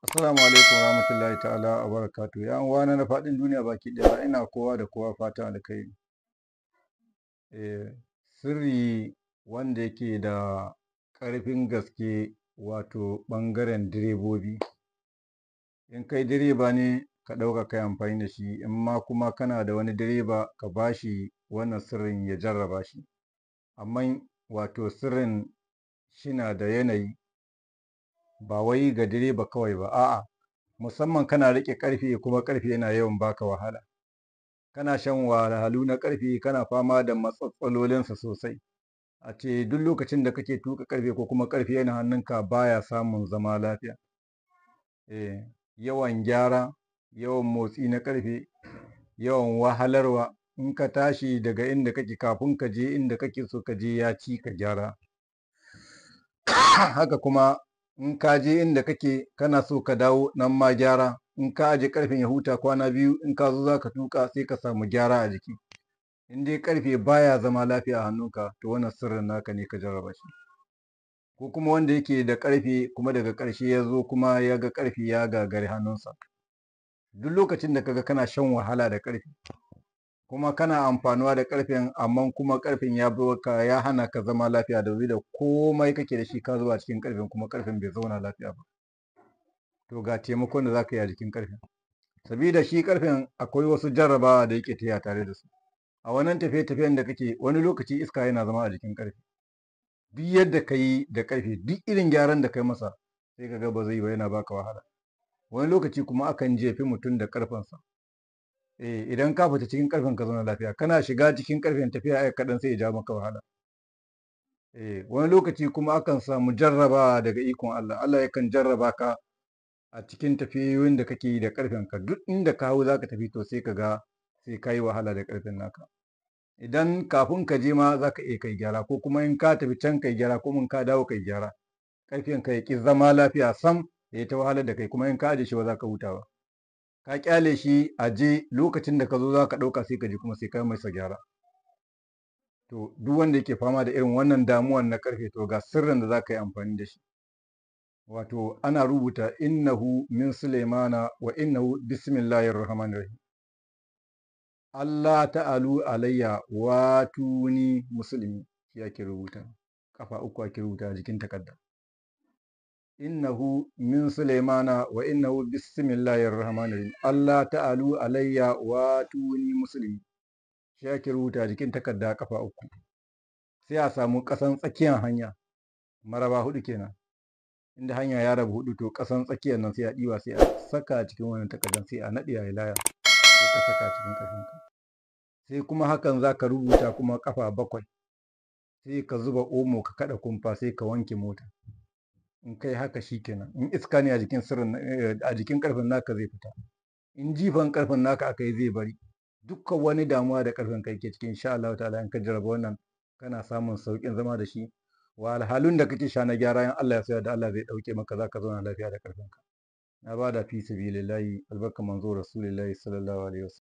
Assalamu alaikum warahmatullahi ta'ala wa barakatuh. Ya uwana na faɗin duniya baki ɗaya, ina kowa da kowa fatan alkhairi. Eh, sirri wanda yake da ƙarfin gaske, wato ɓangaren direbobi. In kai direba ne, ka ɗauka kai amfani da shi, in ma kuma kana da wani direba, ka ba shi wannan sirrin ya jarraba shi. Amma wato sirrin shina da yanayi, ba wai ga direba kawai ba, a'a, musamman kana riƙe ƙarfe kuma ƙarfe yana yawan baka wahala. Kana shan wahalhalu na ƙarfe, kana fama da matsatsalolinsa sosai. A ce duk lokacin da kake tuƙa ƙarfe ko kuma ƙarfe yana hannunka baya samun zama lafiya. Eh, yawan gyara, yawan motsi na ƙarfe, yawan wahalarwa. In ka tashi daga inda kake kafin ka je inda kake so ka je ya ci ka gyara. Haka kuma in ka je inda kake kana so ka dawo, nan ma gyara. In ka aje ƙarfen ya huta kwana biyu, in ka zo za ka tuƙa sai ka samu gyara a jiki. In dai ƙarfe baya zama lafiya a hannunka, to wannan sirrin naka ne, ka jarraba shi. Ko kuma wanda yake da ƙarfe kuma daga ƙarshe ya zo kuma ya ga ƙarfe ya gagari hannunsa. Duk lokacin da kaga kana shan wahala da ƙarfe kuma kana amfanuwa da ƙarfen, amma kuma ƙarfen ya ka ya hana ka zama lafiya, da da komai kake da shi ka zuba cikin ƙarfen kuma ƙarfen bai zauna lafiya ba, to ga taimakon da za ka yi a jikin ƙarfen. Sabida shi ƙarfen akwai wasu jarrabawa da yake tafiya tare da su. A wannan tafiye-tafiyen da kake, wani lokaci iska yana zama a jikin ƙarfe. Duk yadda ka yi da ƙarfe, duk irin gyaran da kai masa, sai ka ga ba zai yi ba, yana baka wahala. Wani lokaci kuma akan jefi mutum da ƙarfensa. Eh, idan ka fita cikin ƙarfen ka zauna lafiya, kana shiga cikin ƙarfen tafiya ai kaɗan sai ya jawo maka wahala. Eh, wani lokaci kuma akan samu jarrabawa daga ikon Allah. Allah yakan jarraba ka a cikin tafiyoyin da kake yi da ƙarfen ka. Duk inda ka hau za ka tafi, to sai ka ga sai ka yi wahala da ƙarfen naka. Idan kafin ka je ma za ka iya kai gyara, ko kuma in ka tafi can kai gyara, ko in ka dawo kai gyara. Ƙarfen ka ya ƙi zama lafiya sam, ya ta wahalar da kai, kuma in ka aje shi ba za ka huta ba. Ka ƙyale shi a je, lokacin da ka zo za ka ɗauka sai ka je kuma sai ka masa gyara. To duk wanda yake fama da irin wannan damuwan na ƙarfe, to ga sirrin da za ka yi amfani da shi. Wato ana rubuta innahu min Sulaimana wa innahu bismillahir rahmanir rahim. Allah ta'alu alayya watuni musulmi, shi ake rubuta. Kafa uku ake rubuta a jikin takarda. Innahu min Sulaimana wa innahu bismillahir rahmanir rahim. Allah ta'alu alayya watuni musulmi, shi ake rubuta a jikin takarda kafa uku. Sai a samu ƙasan tsakiyar hanya, maraba hudu kenan. Inda hanya ya rabu hudu, to ƙasan tsakiyar nan sai a ɗiba, sai a saka cikin wannan takardar, sai a naɗe a laya, sai ka saka cikin ƙarfinka. Sai kuma hakan za ka rubuta kuma kafa bakwai. Sai ka zuba omo, ka kaɗa kumfa, sai ka wanke mota. In kai haka shikenan. In iska ne a jikin sirrin, a jikin ƙarfen naka, zai fita. In jifan ƙarfen naka aka yi, zai bari. Dukkan wani damuwa da ƙarfen kai ke cikin, insha Allah ta'ala, in ka jarraba wannan kana samun sauƙin zama da shi. Wahalhalun da kake sha na gyara, in Allah ya so da Allah zai ɗauke maka, za ka zauna lafiya da ƙarfinka. Na bada fi sabilillahi, albarka manzo rasulullahi sallallahu alaihi wasallam.